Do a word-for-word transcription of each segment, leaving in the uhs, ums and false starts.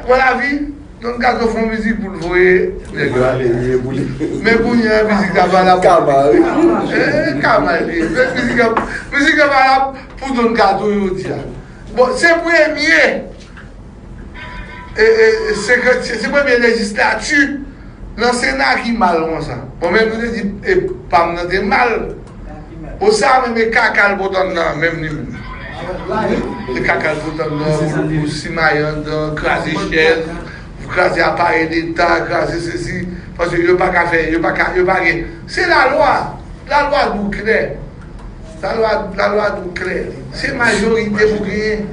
Pran lavi, Don Kato fè yon mizik pou l voye nèg yo ale. Men kounye a, mizik la valab. Kama, wi. Eh, kama li ye. Men mizik la, mizik la valab pou Don Kato jodi a. Bon, se premye, e, e, se, se premye lejislati nan Sena ki mal konsa. Bon, men nou te di, e, pa m nan te mal. Bon, sa menm e kaka l pote anndan menm li menm. E kaka l pote anndan pou, pou simaye anndan, kraze chèz, kraze aparèy leta, kraze sesi. Paske yo pa ka fè, yo pa ka, yo pa gen. Se lalwa. Lalwa di w klè. Lalwa, lalwa di w klè. Se majorite pou genyen.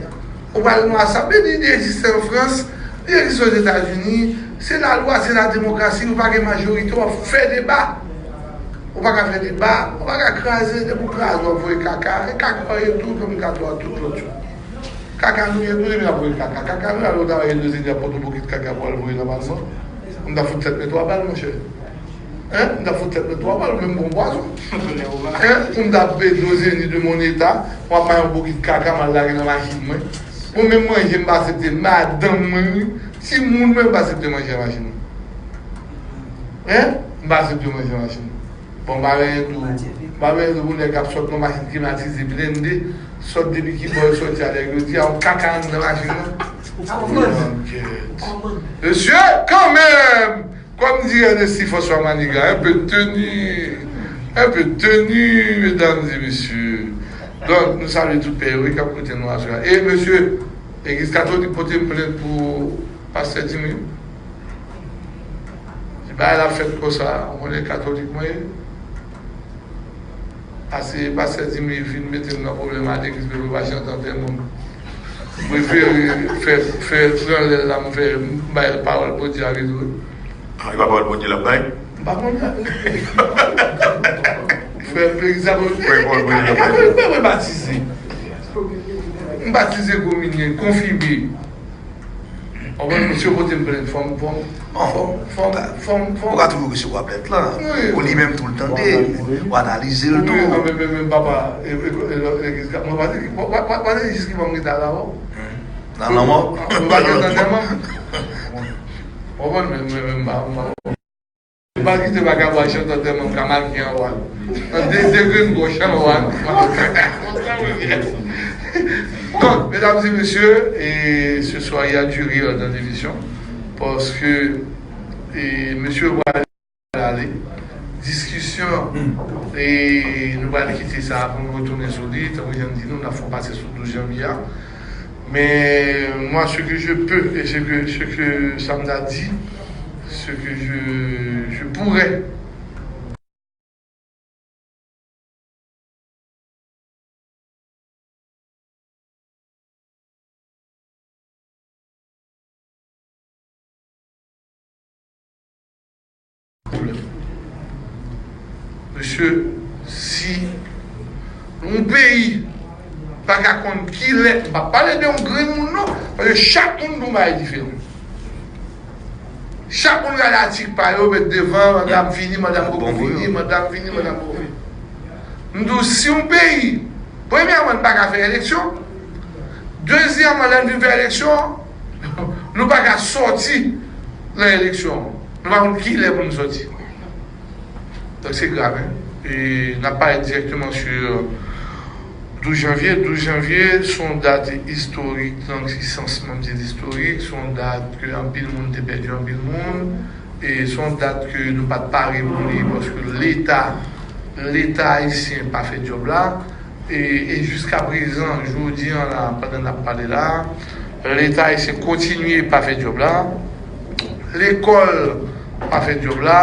Ou pral nan Asanble, li, li egziste an Frans, li egziste Ozetazini. Se lalwa, se la demokrasi. Ou pa gen majorite, w ap fè deba. Ou pa ka fè deba, ou pa ka kraze, depi w kraze, w ap voye kaka. E kaka w ye tou, kòm gato a tout lòt jou. Kaka nou ye tou, depi n ap voye kaka. Kaka nou, alò, w ta voye dozeni ap pote yon bokit kaka pou al voye nan palman. M ta fout tèt mwen twa bal, monchè. Hein? M ta fout tèt mwen twa bal, ou menm bon pwazon. Hein? Pou m ta peye dozeni de mon eta, w ap bay yon bokit kaka, m al lage nan machin mwen. Bon, menm manje, m pa aksepte madanm mwen, wi. Timoun mwen, m pa aksepte manje nan machin mwen. Hein? M pa aksepte manje nan machin mwen. Bon, m pa benyen tou. M pa benyen tou pou nèg k ap sot nan machin klimatize, blende, sot depi ki bò yo soti a, nèg yo di a, yon kaka anndan machin nan. Mesye, kanmenm! Comme dirait Nesty François Manigat, un peu de tenue, un peu de tenue, mesdames et messieurs. Donk, nou salye tout pè yo ki ap koute nou aswè a. E mesye, legliz katolik pote m plent pou pastè Dimy. Di bagay la fèt konsa, ou konnen katolik mwen ye. Ase pastè Dimy vin mete m nan pwoblèm a legliz, men yo pa chante antèman m. M prefere fè, fè tranlè la, m fè, m bay pawòl Bondye a rezon. Ah, e pa pawòl Bondye l ap bay? M pa konnen. Frè, legliz la, Bondye. Frè, pawòl Bondye l ap bay. Mwen, mwen batize. M batize, kominye, konfime. Ou konprann, si yo pote m plent, fò m, fò m, fò m, fò m, fò m, fò m. Ou ka toujou resevwa plent lan. Wi. Ou li menm tou l tande, ou analize l tou. Wi, non, men, men, men, papa, e, e, e, legliz ka, mwen pa te, pa, pa, pa, pa te jis ki ban m reta la, wè. Hmm. Nan lanmò? Mwen pa gen antèman. Ou konprann, men, men, men, m pa, m pa. Ou pa kite vagabon al chante antèman m ka make anwa. Nan de, de grenn gòch anwa. Donc, mesdames et messieurs, et ce soir, il y a du rire dans l'émission, parce que, et monsieur Wallet, diskisyon, e nou pral kite sa pou nou retounen sou li, tankou jan m di nou, n ap fè pase sou douz janvye a. Mais moi, ce que je peux, et ce que, ce que Samda dit, ce que je, je pourrais Mesye, si yon peyi pa ka konn kilè, m pa pale de yon grenn moun non, paske chak moun gon bagay diferan. Chak moun gade atik pa yo, met devan, manda m fini, manda m poko fini, manda m fini, manda m poko fini. M di w, si yon peyi, premyèman, n pa ka fè eleksyon, dezyèmman, lè n vin fè eleksyon, nou pa ka sòti nan eleksyon. Nou pa konn kilè pou nou sòti. Donk, se grav, hein. E n ap pale dirèkteman sou douz janvye. Douz janvye, se yon dat istorik, nan ki sans mwen di l istorik, se yon dat ke anpil moun te pèdi anpil moun, e se yon dat ke nou pa t pare pou li, paske Leta, Leta ayisyen pa fè djòb la, e, e jiska prezan, jodi an la, pandan n ap pale la, Leta ayisyen kontinye pa fè djòb la, lekòl pa fè djòb la,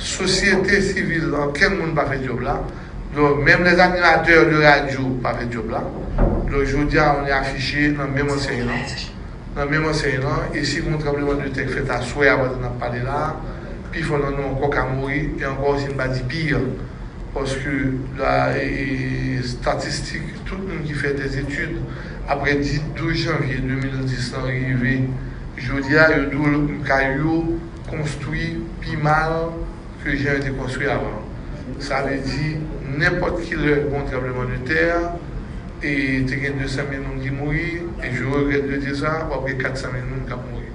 sosyete sivil, okenn moun pa fè djòb la. Donk, menm les animateurs de radio pa fè djòb la. Donk, jodi a, on est affiché nan menm ansèy lan. Nan menm ansèy lan, e si gon tranblemanntè k fèt aswè a pandan n ap pale la, pifò nan nou ankò ka mouri, e ankò si n pa di pi, paske la, e, e, estatistik, tout moun ki fè des études, apre di, douz janvye de mil dis lan rive jodi a, yo di w kay yo konstwi pi mal ke jan yo te konstwi avan. Sa vle di, nenpòt ki lè gon tranblemanntè, e te gen de san mil moun ki mouri, e je regrette de dire ça, w ap gen kat san mil moun k ap mouri.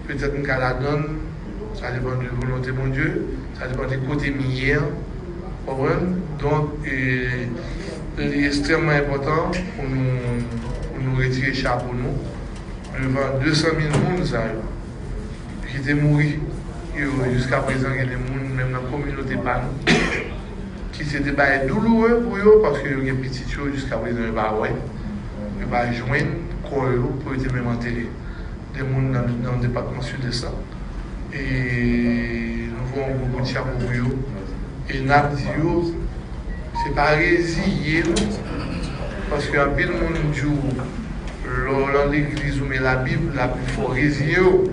Petèt m ka ladan l, sa depann de volonte Bondye, sa depann de kote m ye an, w konprann? Donk, e, li ekstrèmman enpòtan pou nou, pou nou retire chapo nou devan de san mil moun sa yo ki te mouri. Yo, jiska prezan, gen de moun, menm nan kominote pa nou, ki se de bagay douloure pou yo, paske yo gen pitit yo, jiska prezan, yo pa wè, yo pa jwenn kò yo pou yo te menm antere. De moun nan, nan depatman Sidès la. E nou voye yon gwo kout chapo pou yo. E n ap di yo, se pa reziye nou, paske anpil moun di w, lè w nan legliz ou men Labib, Labib fè w reziye w.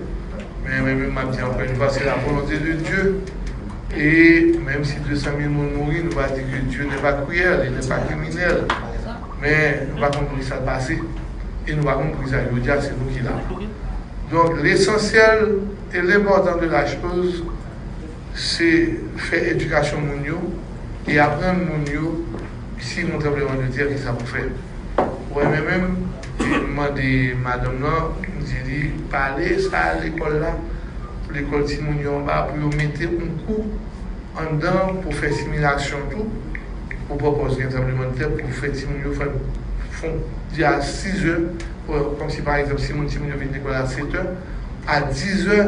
Men mwen menm, m ap di ankò yon fwa, se la volonte de Dye. E menm si de san mil moun mouri, nou pa di ke Dye n'est pas cruel, il n'est pas criminel. Men nou pa konn poukisa l pase. E nou pa konn poukisa jodi a se nou ki la. Donk, lesansyèl e lenpòtan de la choz, se fè edikasyon moun yo e aprann moun yo si yon tranblemanntè, kisa pou fè. Ou wè, mwen menm, m mande madanm nan, m di li, pale sa lekòl la, pou lekòl timoun yo anba, pou yo mete yon kou anndan pou fè similasyon tou, pou pran pòz gen tranblemanntè, pou fè timoun yo fè, fè, di a sis è, kòmsi pa egzanp, si moun, timoun yo vin lekòl a sèt è, a dis è,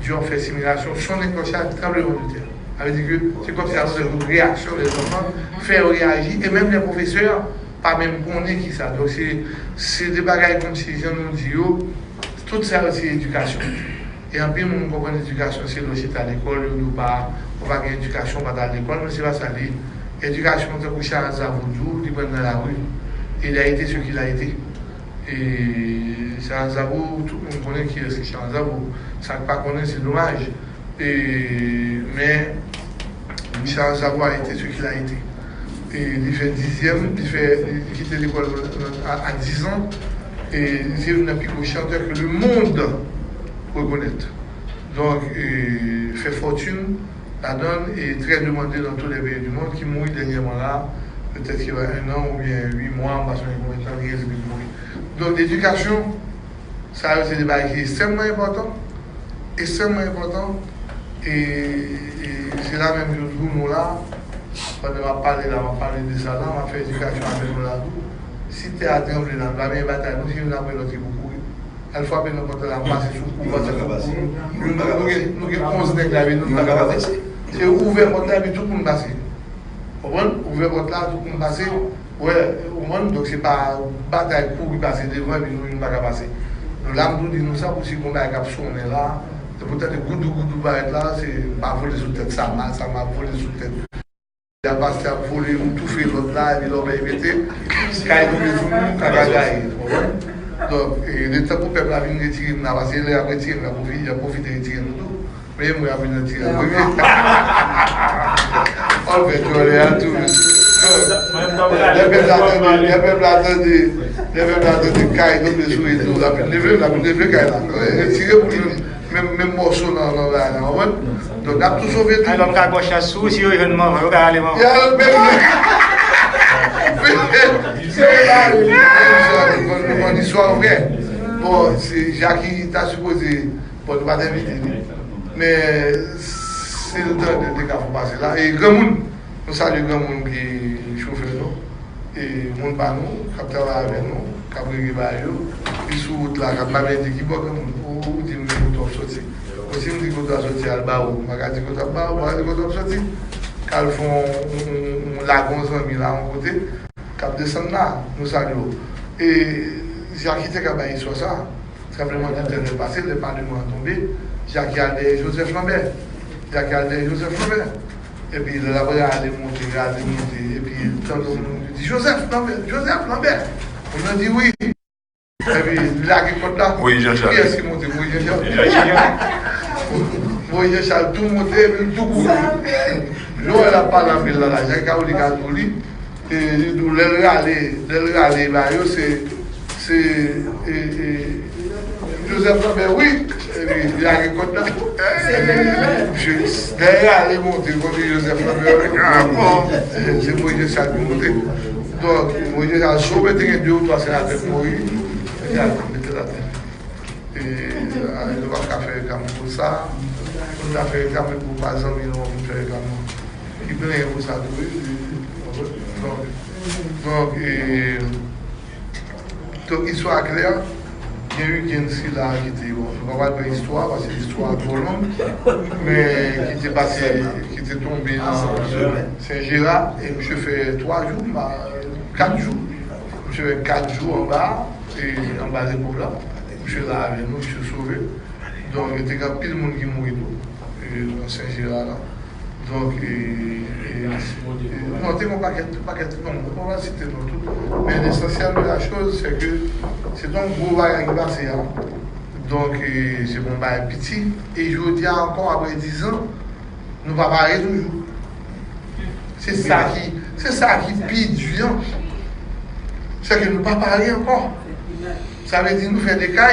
di w ap fè similasyon, sonnen klòch la, tranblemanntè. Sa vle di ke se kòmsi sa se yon reyaksyon lèzanfan, fè yo reyaji, e menm lè pwofesè a pa menm konnen kisa. Donk, se, se de bagay kòmsi, jan nou di yo, tout sa yo se edikasyon. E anpil moun konprann edikasyon se lè w chita lekòl, yo di w pa, ou pa gen edikasyon, pa t al lekòl, men se pa sa li ye. Edikasyon, tankou Charles Aznavour di w, li pran nan lari. Il a été ce qu'il a été. E Charles Aznavour, tout moun konnen kiyès ki Charles Aznavour. Sa k pa konnen, se domaj. E, men, Charles Aznavour a été ce qu'il a été. E li fè dizyèm, li fè, li kite lekòl a, a dizan, e li se youn nan pi gwo chantè ke le monde reconnaît. Donk, e, fè fòtin ladan l, e trè demande dans tous les pays du monde, ki mouri dènyèman la, petèt ki gen en an oubyen uit mwa, m pa sonje konbyen tan li gen depi l mouri. Donk, edikasyon, sa yo se de bagay ki ekstrèmman enpòtan, ekstrèmman enpòtan, e, e se la menm ke nou la, pandan m ap pale la, m ap pale de sa la, m ap fè edikasyon avèk nou la tou. Si tè a tranble la, nou pa menm batay, nou se youn apre lòt ki pou kouri. Al frape nan pòt la, pase sou kou, pase sou kou. Nou, nou, nou gen, nou gen onz nèg la, epi nou pa ka pase. Se ouvè pòt la, epi tout moun pase. Konprann? Ouvè pòt la, tout moun pase. Wè, ou konprann? Donk, se pa batay kouri pase devan, epi nou, nou pa ka pase. Nou la, m tou di nou sa, pou si gon bagay k ap sonnen la, se pou tande goudou, goudou parèt la, se pa vole sou tèt Sama, Sama vole sou tèt. Y a pastè ap vole, ou toufe lòt la, epi lòbèy pete, kay tonbe sou nou, kaka gaye, ou konprann? Donk, e, letan pou pèp la vin retire nou la, paske lè y ap retire nou, y ap pwofi-, y ap pwofite retire nou tou. Men mwen ap vin retire nou, wi. Ò, fè djòlè a tou. Lè pèp la tande, lè pèp la tande, lè pèp la tande kay tonbe sou li tou, l ap vin leve, l ap vin leve kay la. Retire pou li. Menm, menm mòso nan, nan bagay la, w konprann? Donk, n ap tou sove tou. Alò, m ka gòch la sou, si yo jwenn manman, yo ka rale manman. Ya, men, men, men, istwa vrè. Bon, se Jackie ta sipoze, bon, nou pa t envite li. Men, si l tande, l te ka fè pase la. E granmoun, nou salye granmoun ki chofè nou. E moun pa nou, k ap travay avè nou, k ap regle bagay yo, li sou wout la, k ap, m pa menm di ki bò, granmoun, ou, ou di m kote w ap soti. Bon, si m di kote w ap soti, al Bawo, m pa ka di kote w ap Bawo, m pa ka di kote w ap soti. K al fè yon, yon, yon, yon lage yon zanmi la, yon kote, k ap desann la, nou salye w. E Jackie te ka bay istwa sa. Tranblemanntè te pase, lè paleman an tonbe, Jackie al dèyè Joseph Lambert. Jackie al dèyè Joseph Lambert. Epi lè l ap rale monte, rale monte, epi tande yon moun ki di, Joseph Lambert, Joseph Lambert. Moun nan di wi. Epi li lage kòd la. Moyiz Jan Chal. Kiyès ki monte? Moyiz Jan Chal. Moyiz Jan Chal tou monte, epi l tou kouri. Lè w wè l ap pale anpil la, la, Jackie Caroli ka di w li. E li di w, lè l rale, lè l rale ba yo, se, se, e, e, Joseph Lambert, wi. Epi, li lage kòd la. Epi, lè l rale monte, kote Joseph Lambert, wi. Ah, bon. Se Moyiz Jan Chal ki monte. Donk, Moyiz Jan Chal, si w mete gen de ou twa senatè k mouri, mete l atè. E, Nou p ap ka fè reklame pou sa. Nou ta fè reklame pou pa zanmi nou an pou fè reklame. Ki plenyen pou sa tou, wi. Donk, donk, e, donk, istwa a klè. Gen wikenn sila ki te, bon, nou pa pral pran istwa, paske istwa a twò long, men ki te pase, ki te tonbe nan Sen Jera, e misye fè twa jou, kat jou. Misye fè kat jou anba, e anba zepòl la. Misye la avè nou, misye sove. Donk, te gen anpil moun ki mouri tou, e, nan Sen Jera la. Donk, e, e, e, non, te gen yon pakèt, pakèt, non, mwen pa site non tout. Men lesansyèl de la choz, se ke se te yon gwo bagay ki pase a. Donk, e, se yon bagay piti. E jodi a ankò, apre diz an, nou pa pare toujou. Se sa ki, se sa ki pi di an. Se ke nou pa pare ankò. Sa vle di nou fè de kay.